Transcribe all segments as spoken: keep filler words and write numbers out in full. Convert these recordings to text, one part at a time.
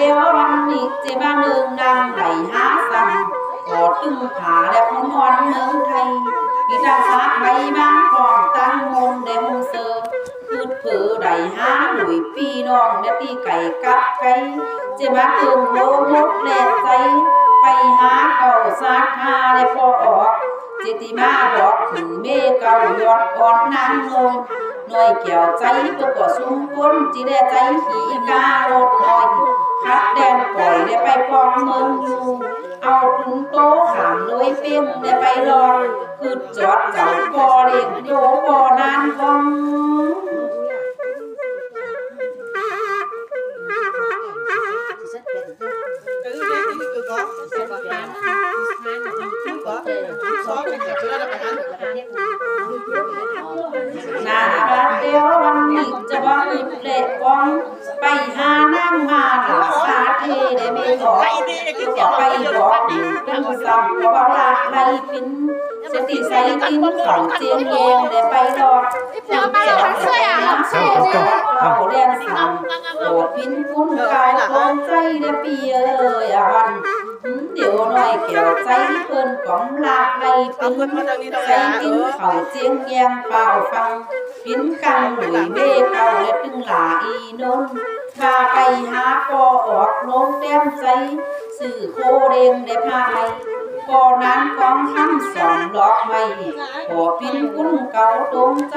เดี๋ยววันนี้จะมาเมืองนางไหลหาซ้ำ ขอตึงผาและคนอ่อนเมืองไทย มีทั้งสระใบไม้ของตั้งมนต์และมุงเสิร์ฟ คือเผลอได้หาหลุยพี่น้องและตี้ไก่กับไก่ จะมาตึงโลมกและใจ ไปหาเขาศรัทธาและปอออก เจติมาบอกถึงเมเก่ายอดอ่อนนางนวล น้อยแก้วใจตัวก็สุมคน จิแลใจขี้กาลดน้อย ขัดแดนปล่อยได้ไปปองเมืองอยู่ เอาตุนโตขามเลยเป้งได้ไปรอด คือจอดเจ้าปอเล่งโตปอนานกอง นาบาดเดียววันนี้จะบ่อึดเละกอง ไปหานางมาลาสาเทได้ไม่บอก ก็ไปบอกตึงซ้ำก็ว่าลาไล่ปิน สติใสกินเขาเจียงแยงได้ไปรอด เดี๋ยวมาทำเสื้ออ่ะ เขาเรียนสั่ง โอ้ปินคุณเก่าของใจเด้อพี่เอ้ยอ่ะวัน เดี๋ยวน้อยแก้วใจเปิ้นของลาไล่ปิน ใสกินเขาเจียงแยงเป่าฟัง ปินกังหลุยเมเก่าและตึงหลาอีนนท์ พาไปหาปอออกโรงแต้มใจ ซื้อโคเรงได้พาไป ปอนานกองคำสองดอกไม้ ปอปินกุ้งเก่าตรงใจ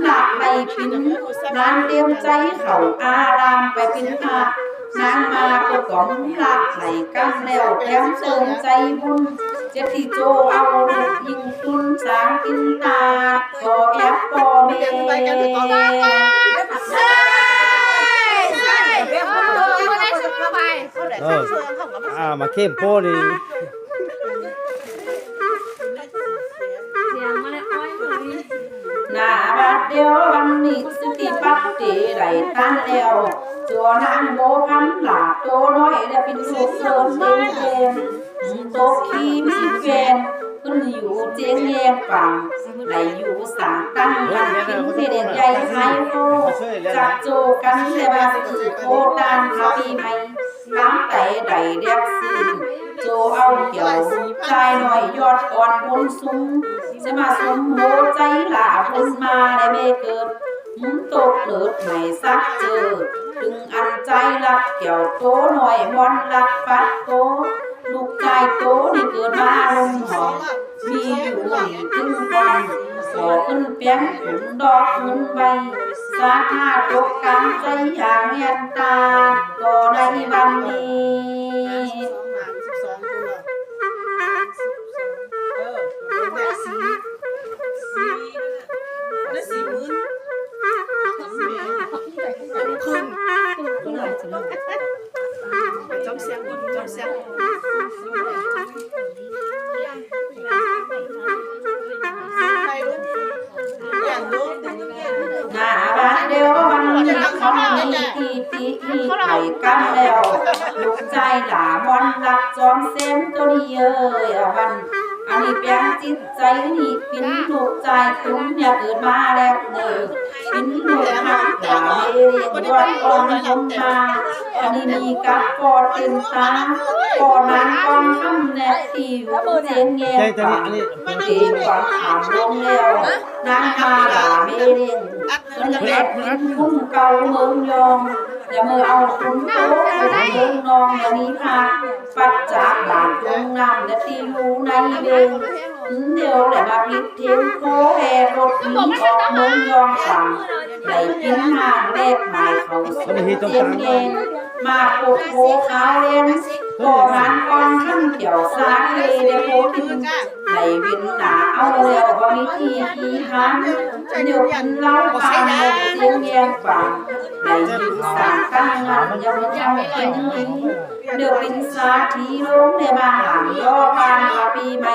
หลักไปปิน นานเตรียมใจเขาอารามไปปินพระ นางมาก็กล่อมหลักไหลกังแล้วแต้มเติมใจบุญ เจ็ดที่โจเอาลูกยิงตุนสางกินตา ก็แอบปอแม่ เออ อ่า มาเข้มโป้นี่ นาบาดเดียววันนี้สติปัตติได้ตันแล้ว ตัวนางโบพันหลาโตน้อยและเป็นลูกเกินเอง ตกขี้มีแฟน ขึ้นอยู่เจียงแยงฝั่ง ไหลอยู่สางตั้งมันเป็นเสด็จใหญ่ไฮโฮ จับโจกันแต่ว่าคือโคตานพระปีใหม่ น้ำไตได้เรียกซื้อ โจเอาเกี่ยว ชายน้อยยอดอ่อนบุญสูง จะมาสมโหใจหลาบุญมาและแม่เกิด หมุนตกเลิดไหมสักเจอ ถึงอันใจรักแก้วโตน้อยมอนรักปัดโต ลูกชายโตนี่เกิดมาหนุ่มหอม มีอยู่หลีถึงวัน ขอขึ้นเปียงขุนดอกเงินใบ สาธาตกกลางใจอย่างเงียนตา ก็ในวันนี้ เออ นั่นสี่หมื่น ขึ้น จ้องเสียง จ้องเสียง นาบาดเดียววันนี้เขามีที่ที่ที่ไข่กันแล้ว ลูกชายหลามอนรักจอมเส้นตัวนี้เอ้ยวัน อันนี้เปียงจิตใจนี่เป็นลูกชายตุ้มเนี่ยเกิดมาแล้วเนอ เป็นลูกฮักหลาเมเรียงวัดกองคำมา อันนี้มีกับปอเต็มตา ปอนานกองคำแนบที่อยู่เจียงแยง ใจตัวนี้ อันนี้ เกณฑ์ความถามลงแล้ว นางมาหลาเมเรียง เพิ่นแลกเป็นคุ้มเก่าเมืองยอง และเมื่อเอาคุณโตคุณเมืองนองและนี้พา ปัดจากบ้านตรงนั้นและที่อยู่ในเวง เดี๋ยวแหละมาผิดเทมโคแห่รถหนีออกเมืองยองฝั่ง ได้กินห้างแลกหมายเขาสู่เจียงแยง มาปกโคขาวแดง ก่อหานกองขันเกี่ยวสาเทได้โพกิน ได้เว้นหนาเอาแล้วบ่มีที่ขี้หาน เดี๋ยวกินเหล้าปานหมดเจียงแยงฝั่ง ได้ยินสางตั้งงานยังไม่เท่าเต็ม เดี๋ยวเป็นสาธิโลกในบ้านหลังรอบบ้านมาปีใหม่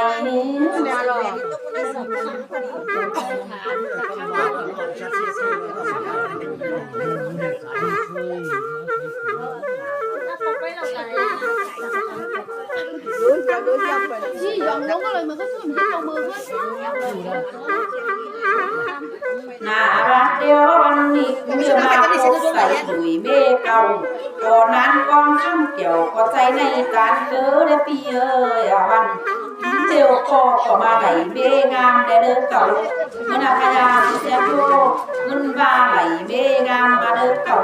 นาบาดเดียววันนี้เดี๋ยวมาพบใส่ หนุ่ยเมเก่า ก่อนนั้นกองคำแก้วก็ใจในตานเกอและปีเอ๋ย อาวันเดียวก็ก็มาไหลเมงามและเด้อเก่า เมื่อนาพญาสุเสียโทเงินว่าไหลเมงามมาเด้อเก่า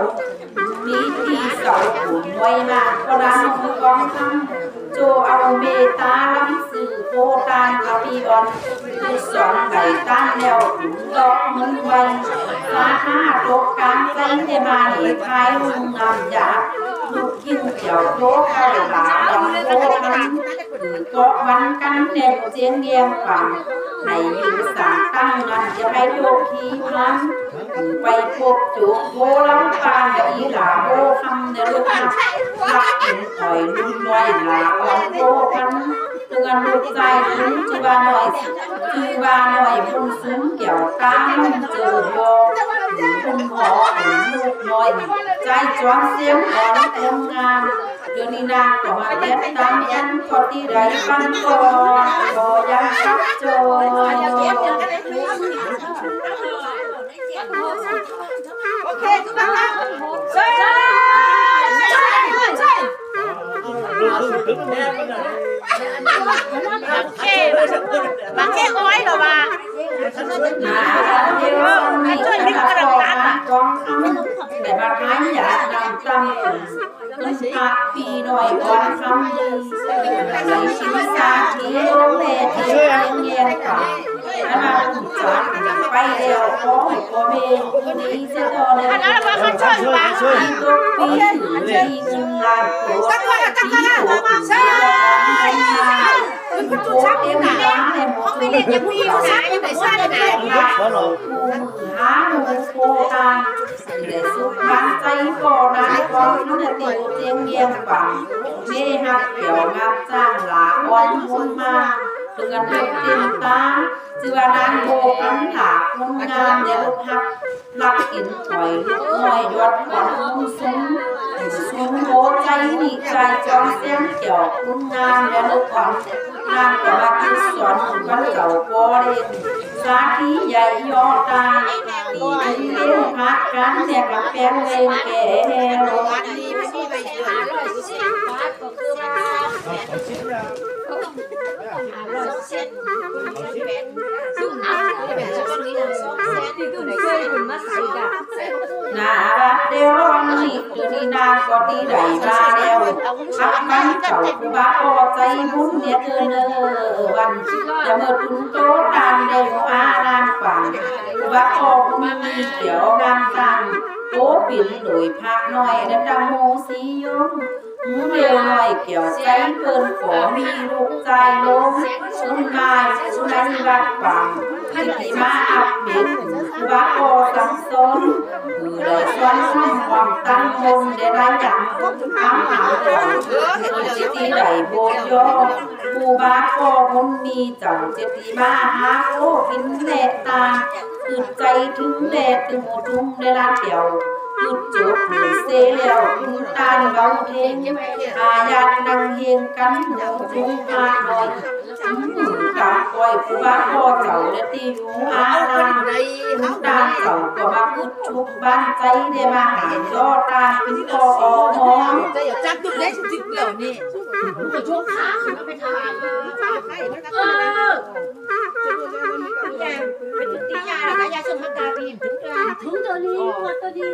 มีที่เสาขุนไว้มา ก็นั้นกองคำ โจเอาเมตตาล้ำสื่อโพตานกะปีอ่อน ลูกสอนไก่ต้านแล้วถึงดอกเงินไว สาหาตกกลางใจได้มาเหตุท้ายลุงนำยา ลูกกินเกี่ยวโตกะหลาดำโตกัน คือเกาะวันกันแนวเจียงแยงปัง ในยืนสามตั้งนั้นจะไปโตขี้พัน ไปพบจุกโบราณปานอีหลาโบคำในลูกนะ รักกินต่อยลูกน้อยหลาอ่อนโบพัน เตือนลูกชายถึงชื่อว่าน้อย ชื่อว่าน้อยบุญสูงแก้วตามันเจอบ่ บุญหอถึงลูกน้อย ใจจวนเสียงอ่อนคนงาม เดี๋ยวนี้นางก็มาแตะตามกัน พอที่ใดปันก็บ่ยังชักโจ โอเค ทุกท่านครับ เชิญ เชิญ เชิญ โอเค มาแค่อ้อยเหรอวะ มาเดี๋ยวนี้ ช่วยนึกกระดาษ แต่มาขายยาดำตำ คุณพระพี่น้อยอ่อนคำดี ใส่ชิ้นสาธิตโลกแม่ที่เลี้ยงแยงกัน อันนั้นจัดไปแล้วขอให้พ่อแม่ผู้นี้เสียต่อเลย อันนั้นว่าเขาช่วยปะ ที่ตกปีที่เงินล้านโกดที่โกดที่โกดเต็มร้านเลยหมดเลย หาหลวงปู่ตา ได้สุขมันใจก่อนนั้นก่อนนั้นติวเตียงเยี่ยมปัง เมหักเกี่ยวงับจ้างหลาอ่อนมุนมา เตือนให้เต็มตา ชื่อว่านางโบกันหลาคุณงามเดี๋ยวลูกหัก รักกินต่อยลูกน้อยยอดก่อนมุนสูง สูงโบใจนี่ใจจองเสียงเกี่ยวคุณงามเดี๋ยวลูกอ่อน นางก็มาคิดสอนวันเก่าก็เล่น สาธิใหญ่ยอตา ตีเล่นพระกันแต่กับแป้งเล่นแก้ว นารัตเดวอนนี่ เดี๋ยวนี้นางก็ดีได้มาแล้ว พักมันเก่าครูบาก็ใจบุญเนี่ยเธอเนอวัน แต่เมื่อถึงโตตามได้อยู่อารามกว่า ครูบาก็บุญมีเกี่ยวงามตัง โตปิ่นโดยพระน้อยและตะโมสียง หมูเดียวน้อยเกี่ยวใจเปิ้นก็มีลูกชายลง สุนไม้สุนันวัดปัง ที่มาอัปเดตครูบาก็สั่งสอน คือได้สอนทำความตั้งมนต์ได้หลายอย่าง ถามหาเจ้า คือจิตที่ได้โบสถ์ย่อ ครูบาก็บุญมีเจ้าเจดีย์มาหาโอ้พินแลตา คือใจถึงแลตึงหูทุงได้ละเดียว คือจบหรือเซแล้วคุณตานเบาเทง อาญาตินั่งเฮียงกันหูทุงพาหน่อย กำปล่อยครูบาพ่อเจ้าและที่อยู่อาราม ตาเจ้าก็มาพุดชุกบ้านใจได้มาหาย่อตาเป็นพ่อออกหมอ จับดูได้สิบเดียวนี่ เออ เป็นทุกที่ยาแล้วก็ยาสมการที่เห็นถึงกลาง ถึงตัวนี้มาตัวนี้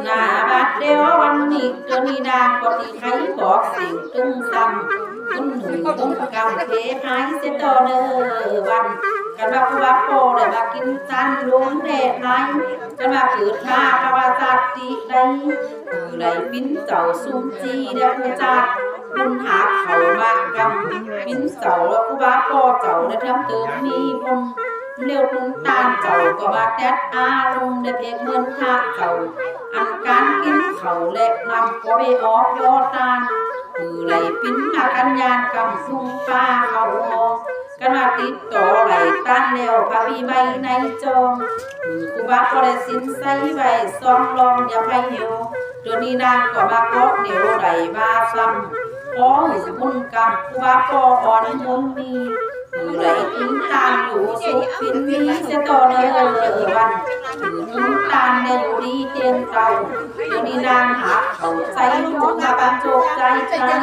นาบัดเดียววันนี้ตัวนี้นางก็ที่ใครบอกสิ่งตึงซ้ำ คุณหนุ่มต้องกำเพพายเสียต่อเนอวัน กันว่าครูบาพ่อได้มากินจันทร์ลงแดดไหม กันว่าเกิดมาภาวะชาติใด คือได้ปิ้นเจ้าซุ่มจีและผู้จัดบุญหาเขามากำปิ้นเจ้าและครูบาพ่อเจ้าได้ทำเติมมีบุญ เลี้ยวคุณตานเจ้าก็มาแตดอารมณ์ได้เพียงเหมือนพระเจ้า อันการกินเขาและนำก็ไม่ออกยอดตาน คือไหลปิ้นอากันยานกำซุ่มปลาเขาออก กันมาติดต่อไหลตานแล้วพระวิไมในจอง คือครูบาก็ได้สินใสไว้สองรองอย่าไปเหี่ยว ตัวนี้นางก็มาเกาะเหนียวไหลว่าซ้ำ ขอหือบุญกำครูบาก็อ่อนมุนมี คือไหลปิ้นตานอยู่สุขปิ้นมีเสียต่อเนอวัน คือ ดีเตียนเต้า เดี๋ยวนี้นางหักเขาใจลูกมาบรรจบใจกัน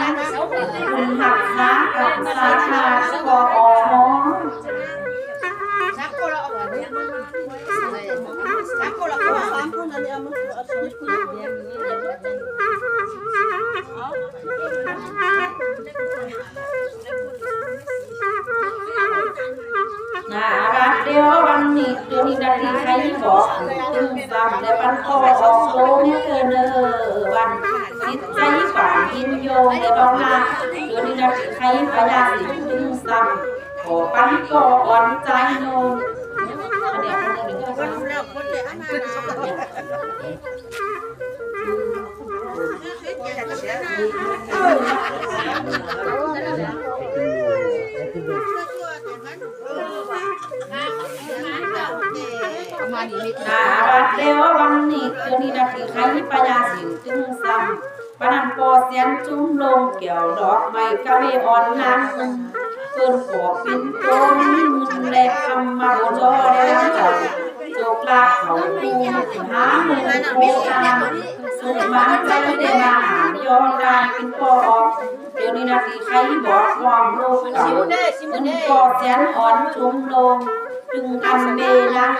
คุณหักษากับสาขาก็ออก นาบัดเดียววันนี้ เดี๋ยวนี้นาทีใครบอกตึงซ้ำและปันต่อออกโตเมื่อเกินเออวัน จิตใจฝันยินยอมและต้องลา เดี๋ยวนี้นาทีใครพยาสิตึงซ้ำ ขอปันต่ออ่อนใจโยม อันนี้อันนี้ นาบัดเดียววันนี้ เดี๋ยวนี้นาทีใครพยาสิตึงซ้ำ ปะนันปอเสียนจุ่มลงแก้วดอกไม้กะเวอ่อนนั้น เปิ้นขอเป็นโตมีเงินและคำมาบ่จอแล้วเจ้า โจกลาเขาผู้หาหมู่ผู้ตาม สุขมันใจได้มาหาย้อนลายเป็นปอ เดี๋ยวนี้นาทีใครบอกความลูกเก่า เงินปอเสียนอ่อนจุ่มลง ถึงอันเมนาง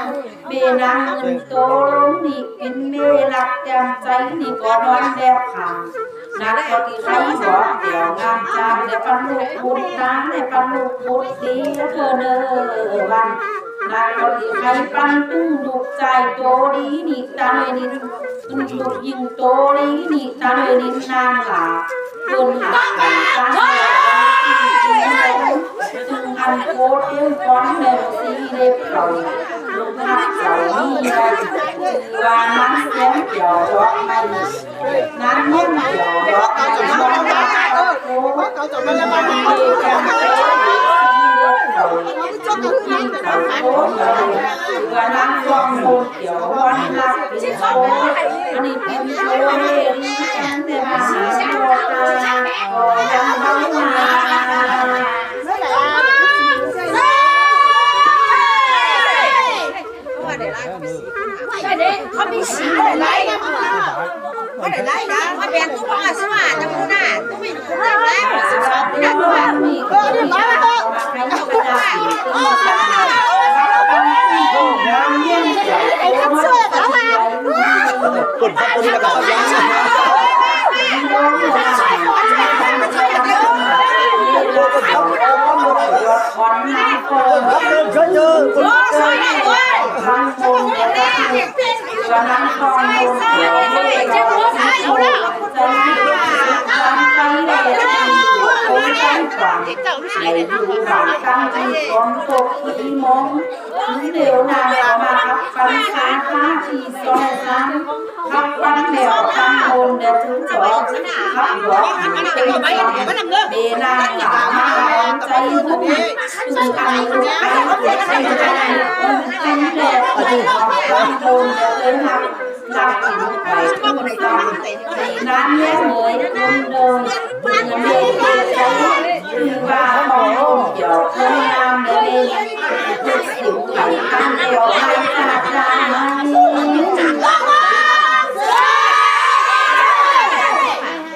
เมนางเงินโตลงนี่เป็นเมรักแจ่มใสนี่ก็นอนแบบขาง นักก็ที่ใครบอกแก้วงามจามและปันลูกบุญตาและปันลูกบุญดีเธอเนอวัน นักก็ที่ใครปันตึงลูกชายโตดีนี่ตาเลยนิน ตึงลูกยิงโตดีนี่ตาเลยนินนางหลา เปิ้นหักกันตั้งแต่วันที่ ซึ่งอันโคตรเอ็มก้อนแมวสีเล็บเขา ลูกฮักเจ้านี่แหละ ว่ามันเสียงเกี่ยวดอกไม้ นั้นเสียงเกี่ยวดอกไม้ มันมาโคตร มันมาเกี่ยวดอกไม้ สีเล็บเขา ลูกยิงเขาโคตร ว่านั้นฟองมูล เดี๋ยววันละเป็นโต อันนี้เป็นโตเมรีแอนเดมาหาโยตา ขอยังเบามา เขามีสีอะไรนะ เขาแบ่งตู้มาสว่าตะมูน่ะ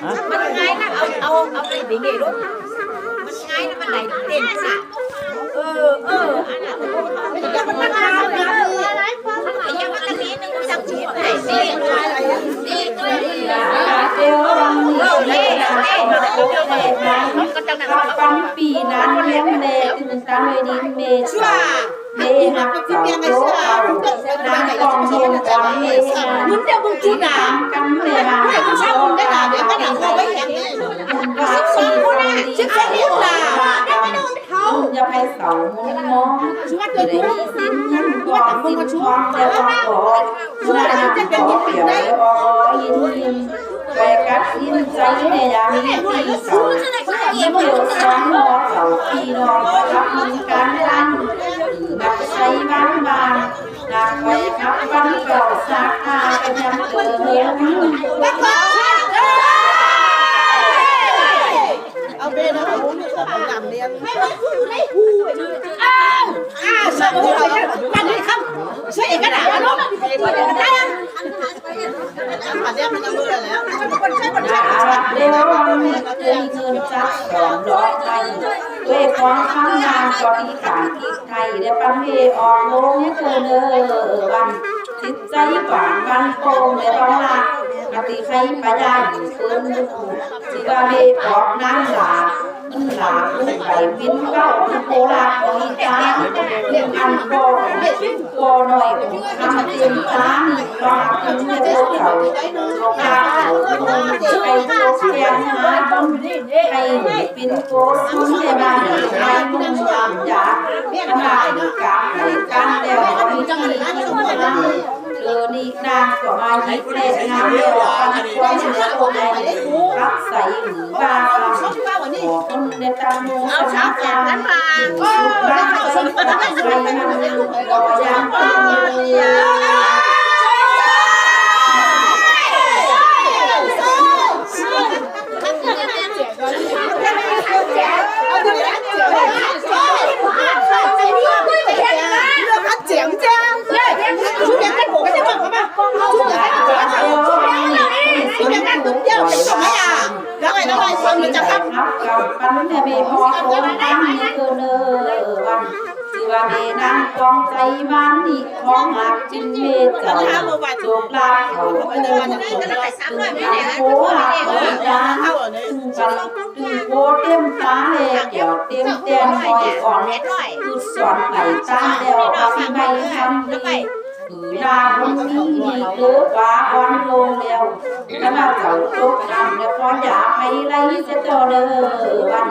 มันง่ายนะ เอา เอา เอาไปเด็กๆ ลูก มันง่ายนะ มันไหลเด่นค่ะ เออ เออ อันนั้น มันง่ายนะ มันง่ายนะ มันง่ายนะ มันง่ายนะ มันง่ายนะ ปันปีนั้นเลี้ยงแม่ ตึงตาเวนินเมษา เมหักเจ้าโตเอา นางกองโยมกองเมษา มึงเดี๋ยวมึงจุดอ่ะ กำเมหา มึงเดี๋ยวมึงจุดอ่ะ เดี๋ยวมันเอาไว้แหงเลย สิบสองคนนะ สิบสองคนนะ อย่าไปเศร้ามุนมอง จะได้มีสินเงินกองสินทองแต่ว่าขอ ไปกัดสินใจในยามนี้ที่เขา เมื่อสองหมอเขาพี่น้องรับมีการตั้ง นักใช้บ้านบ้าน นักไปขับบ้านเก่า สาขากันยังเติม เอาเบนเอาหมูนี่สองอย่างเรียน อ้าว อ้าว สองอย่างเรียน อันนี้ครับ ช่วยกันนะ เอาลูก ไปกันนะ เดียวมันเกินจัดสองดอกไม้ ด้วยความพยายามก็ที่ต่างที่ไทยและปันเวออกโลงเธอเนอวัน จิตใจกว้างมั่นคงและบ่ละ ปฏิไขปะยาอยู่เปิ้น สิว่าเวออกนางหลา หลาผู้ไปบินเก้าผู้โคราชบริจาค อันก็ บ่น้อยคำเต็มตา ว่าถึงจะพวกเขา พวกเขาไปพบแก้วหาบุญ ให้เป็นโกศลแก่บ้านในเมืองยามยา ขนาดกาบให้กันแล้วก็มีที่กินข้าว เธอนี่นางก็มาหยิบแลกงามแล้วปันควรเสียตัวแม่รับใส่หรือว่า เอาข้าวแกงกันมา ปันแม่แม่พ่อของท่านนี้คือเนอวัน ชื่อว่าแม่นางกองใจบ้านนี้ของหากจินเมเจ้า โชคลาภเขาเอิ้นว่าโชคลาภ ตึงโพหักโพดาน ตึงกัน ตึงโพเต็มตาแลแก้วเต็มแตนห้อยอ่อน คือสอนไปตามแล้วว่าสิไม่ทำดี คือหน้าบุญมีมีเกิดว่าอ่อนลงแล้ว คณะเจ้าตกน้ำแล้วขออย่าให้ไหลเสียเจ้าเด้อวัน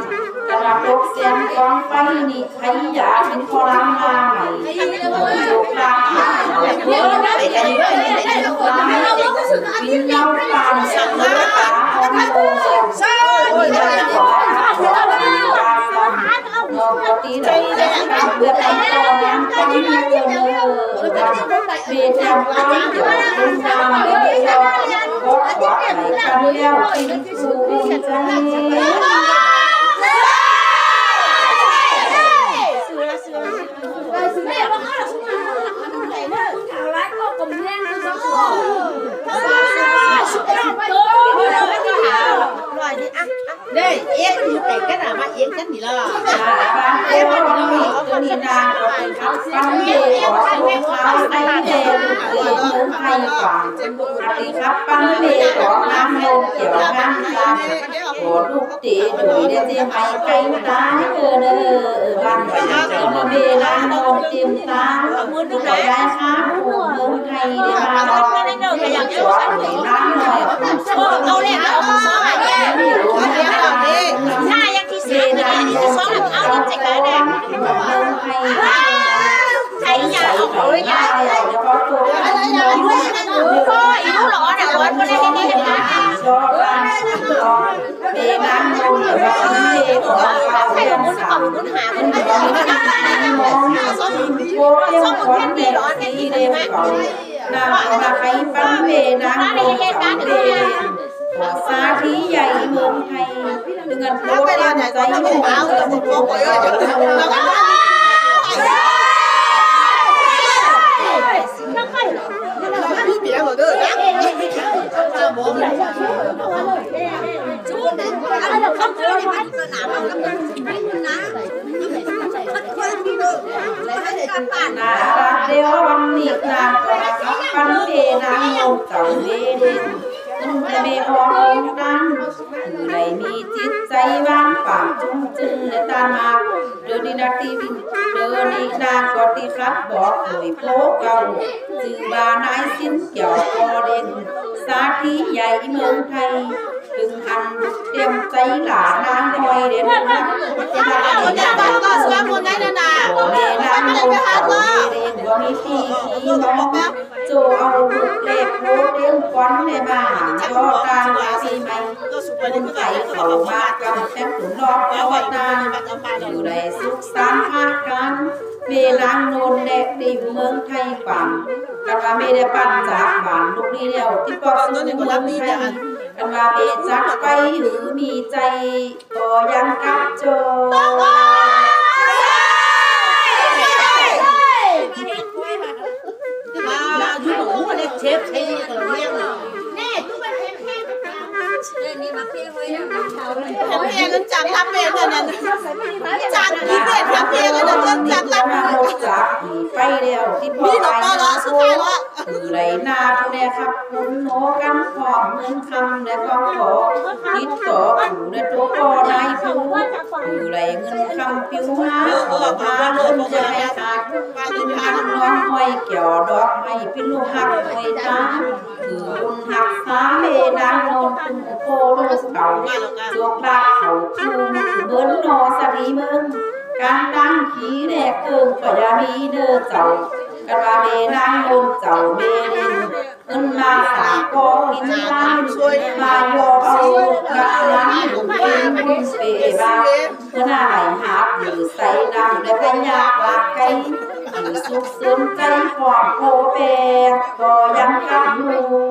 คณะตกแสนกองไฟนี่ ไผอยากเป็นพ่อล้างมาใหม่ โชคลาภหาเอาเพื่อนไปกันเพื่อนไปกันเพื่อนวิญญาณปานสังเวชตาของโลก สาธุ นอกปฏิบัติธรรมเพื่อทำต่อยังคงเดินเวทยังคงเดินตามเดียว ขอขอให้กันแล้วที่ เด้ย เอฟมันอยู่แต่กันน่ะ มาเอียงกันนี่ล่ะ เอฟมันอยู่นี่ล่ะ ตัวนี้นางก็เป็นครับ ฟังเทศน์ออกลูกค้าให้แน่ลูกเอ๋ยเมืองไทยกว่า สวัสดีครับ ปันเทศน์ออกน้ำนมเขียวน้ำตาล ขอลูกเต๋โดยได้เต๋ไม้ไก่ตายเกินเออ วันเวลานอนเต็มตา ขอยายครับ ผู้เมืองไทยได้มาลอง ขอหน่วยล้านหน่อย เอาเลย เอาเลย ถ้ายังที่สามเลย สอง เอาอีกจักรได้ เมืองไทย ใส่ยาเอาเอายา โอ้ย อีลูกหลอน่ะ หลอนบ่ได้เฮ็ดหยัง เตนางนงเตนางนงเตนางนง โอ้ย ขวัญแม่สีเด่นเก่า นางก็มาไขปันเตนางนงเก่าเด่น สาธิใหญ่เมืองไทย เงินโตเต็มใจหมู่ เดี๋ยววันนี้นางก็มาปันเตนางนงเก่าเด่น คุณแม่ออกนาง ผู้ใดมีจิตใจว่างเปล่าจุ่มจึงและตามมา เดินดีนาทีวิน เดินดีนาก็ที่ครับบอกโดยโพเก่า ชื่อว่านายสินเกี่ยวกอเด่น สาธิใหญ่เมืองไทย ถึงอันเตรียมใจหลานนางคอยเด่นนะ โอ้แม่นางนงเก่าเด่นว่ามีที่ที่น้อง โจเอาลูกเล็กโพเต็มก้อนแม่บ้าน ก็ตามมาปีใหม่ บุญไก่เขามากำแพงขุนนอกก็ตาม อยู่ในสุขสันต์พากัน แม่นางนนท์และได้อยู่เมืองไทยกว่าง กันว่าแม่ได้ปั่นจากบ้านลูกนี้แล้ว ที่ปอกสุดเมืองไทย กันว่าแม่จักไปหรือมีใจ ก็ยังกับโจ มาอยู่หมู่เล็กเชฟใช้นี่ก็เรียกเนาะ เห็นเพลงกันจัดรับเพลงเนี่ยเนี่ยจัดดีเด็ดรับเพลงกันเนี่ยจัดรับเพลง จากนี้ไปแล้วที่พ่อ มีหลวงพ่อแล้วสุดท้ายแล้ว คือไรหน้าผู้แน่ครับ คุณโนกำพร้อมเงินคำและก็ขอติดต่อผู้และตัวพ่อนายผู้ คือไรเงินคำปิวหา ขอหาเงินจะให้ขาด เป็นทางน้องห้อยแก้วดอกไม้เป็นลูกหักห้อยตา คือบุญหักษาเมนางนนท์คุณโคลูกเก่า โชคลาภเขาคู่มือเบิ้นนอสะดีเมือง การตั้งขี้แลกเกิงก็อย่ามีเด้อเจ้า กันว่าเมนางนนท์เจ้าเมนิน เพิ่นมาสร้างก่อกินร้าน มายอเอาลูกหลานเป็นบุญเปบา เพิ่นอาไหลหาบอยู่ใส่น้ำและพญาปากไก่ อยู่สุขสนใจพร้อมโพแปรก็ยังกำอยู่